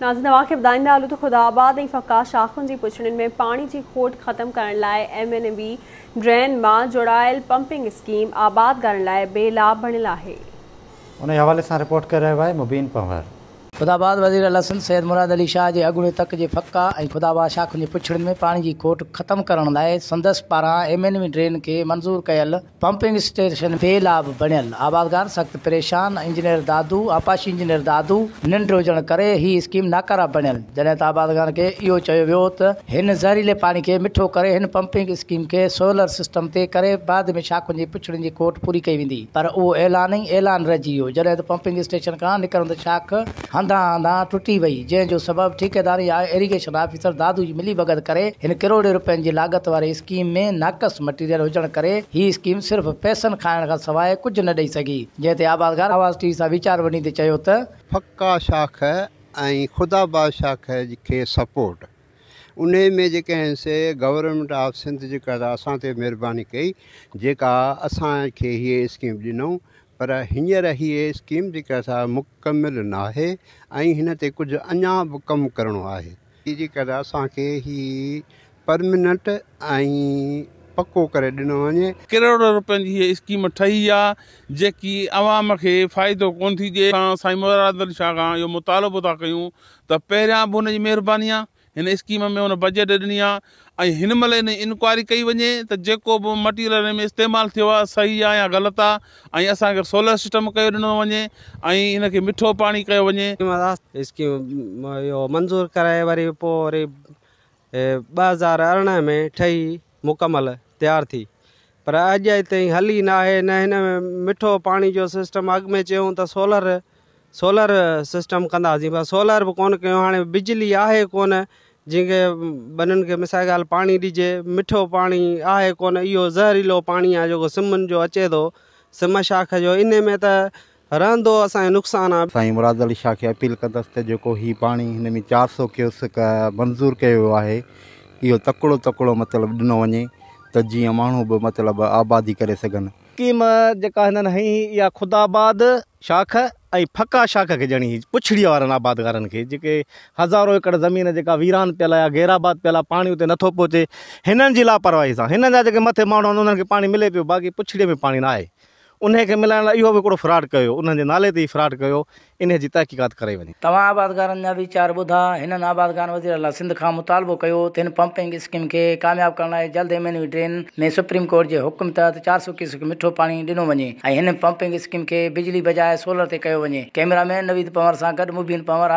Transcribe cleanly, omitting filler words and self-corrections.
ناظرين اوهان کي ٻڌائيندا هلون ته خدا آباد ۽ ڦڪا شاخن جي پڇڙين ۾ پاڻي جي کوٽ ختم ڪرڻ لاء ايم اين وي ڊرين مان جوڙايل پمپنگ اسڪيم آبادگارن لاء بي لاڀ بڻيل آهي. انهي حوالي سان رپورٽ ڪري رهيو آهي مبين پنهور. خدا آباد وزير اعليٰ سنڌ سيد مراد علي شاهه جي اڳوڻي تڪ جي ڦڪا ۽ خدا آباد شاخن جي پڇڙين ۾ پاڻي جي کوٽ ختم ڪرڻ لاء سندس پاران ايم اين وي ڊرين کي منظور ڪيل پمپنگ اسٽيشن بي لاڀ بڻيل، آبادگار سخت پريشان، انجنيئر دادو، آبپاشي انجنيئر دادو ننڊ هجڻ ڪري هي اسڪيم ناڪاره بڻيل، جڏهن ته آبادگارن کي اهو چيو ويو ته هن زهريلي پاڻي کي مٺو ڪري هن پمپنگ اسڪيم کي سولر سسٽم تي ڪري بعد ۾ شاخن جي پڇڙين جي کوٽ پوري ڪئي ويندي پر اهو اعلان ئي اعلان رهجي ويو، جڏهن ته پمپنگ اسٽيشن کان نڪرندڙ شاخ هنڌان هنڌان ٽٽي وئي، جنهن جو سبب ٺيڪيدار يا ايريگيشن آفيسر دادو جي ملي ڀڳت ڪري هن ڪروڙين روپين جي لاڳت واري اسڪيم ۾ ناقص مٽيريل هجڻ ڪري هي اسڪيم صرف پئسن کائڻ کان سواء ڪجهه نه ڏئي سگهي، جنهن تي آبادگار آواز ٽي وي سان ويچار ونڊيندي چيو ته. ڦڪا شاخ ۽ خدا آباد شاخ کي سپورٽ انهي ۾ جيڪي آهن سي گورنمينٽ آف سنڌ جيڪا اسان تي مهرباني ڪئي جيڪا اسان کي هيء اسڪيم ڏنئون پر هينئر هيء اسڪيم جيڪا سا مڪمل ناهي ۽ هن تي ڪجهه اڃا به ڪم ڪرڻو آهي. جيڪر اسان کي هي پرمننٽ ۽ پڪو ڪري ڏنو وڃي. ڪروڙين روپين جي هيء اسڪيم ٺهي آ جيڪي عوام کي فائدو ڪونه ٿي ڏئي. اسان سائين مراد علي شاهه کان اهو مطالبو ٿا ڪيون ته پهريان به هن جي مهرباني آ هن اسڪيم ۾ هن بجيٽ ڏني آ ۽ هن مهل ان جي انڪوائري ڪئي وڃي ته جيڪو به مٽيريل هن ۾ استعمال ٿيو آ صحيح آ يا غلط آ ۽ اسان کي سولر سسٽم ڪيو ڏنو وڃي ۽ هن کي مٺو پاڻي ڪيو وڃي. اسڪيم اهو منظور ڪرائي وري پوء وري 2018 ۾ ٺهي مڪمل تيار ٿي پر اڄ تائين هلي ناهي نه هن ۾ مٺو پاڻي جو سسٽم اڳ ۾ چيون ته سولر سولر سسٽم ڪنداسين پر سولر به ڪونه ڪيو هاڻي بجلي آهي ڪونه جنهن کي ٻنين کي مثال ڳالهه پاڻي ڏجي مٺو پاڻي آهي ڪونه اهو زهريلو پاڻي آهي جيڪو سمن جو اچي ٿو سم شاخ جو انهي ۾ ته رهندو اسان کي نقصان آ. سائين مراد علي شاهه کي اپيل ڪندس ته جيڪو هي پاڻي هن ۾ 400 ڪيوسڪ منظور ڪيو ويو آهي اهو تڪڙو تڪڙو مطلب ڏنو وڃي ته جيئن ماڻهو به مطلب آبادي ڪري سگهن. اسڪيم جيڪا هنن هنئي اها خدا آباد شاخ ۽ ڦڪا شاخ کي ڏيڻي هئي پڇڙيء وارن آبادگارن کي جيڪي هزارو ايڪڙ زمين جيڪا ويران پيل آهي غير آباد پيل آهي پاڻي اتي نٿو پهچي هنن جي لاپرواهي سان هنن جا جيڪي مٿي ماڻهو آهن انهن کي پاڻي ملي پيو باقي پڇڙيء ۾ پاڻي ناهي انهي کي ملائڻ لاء اهو به هڪڙو فراڊ ڪيو ويو، انهن جي نالي تي ئي فراڊ ڪيو، انهي جي تحقيقات ڪرائي وڃي. توهان آبادگارن جا ويچار ٻڌا، هنن آبادگارن وزير اعليٰ سنڌ کان مطالبو ڪيو ته هن پمپنگ اسڪيم کي ڪامياب ڪرڻ لاء جلد M N V drain ۾ supreme court جي حڪم تحت 400 ڪيوسڪ مٺو پاڻي ڏنو وڃي ۽ هن پمپنگ اسڪيم کي بجلي بجاء سولر تي ڪيو وڃي. ڪئميرا مين نويد پنهور سان گڏ مبين پنهور.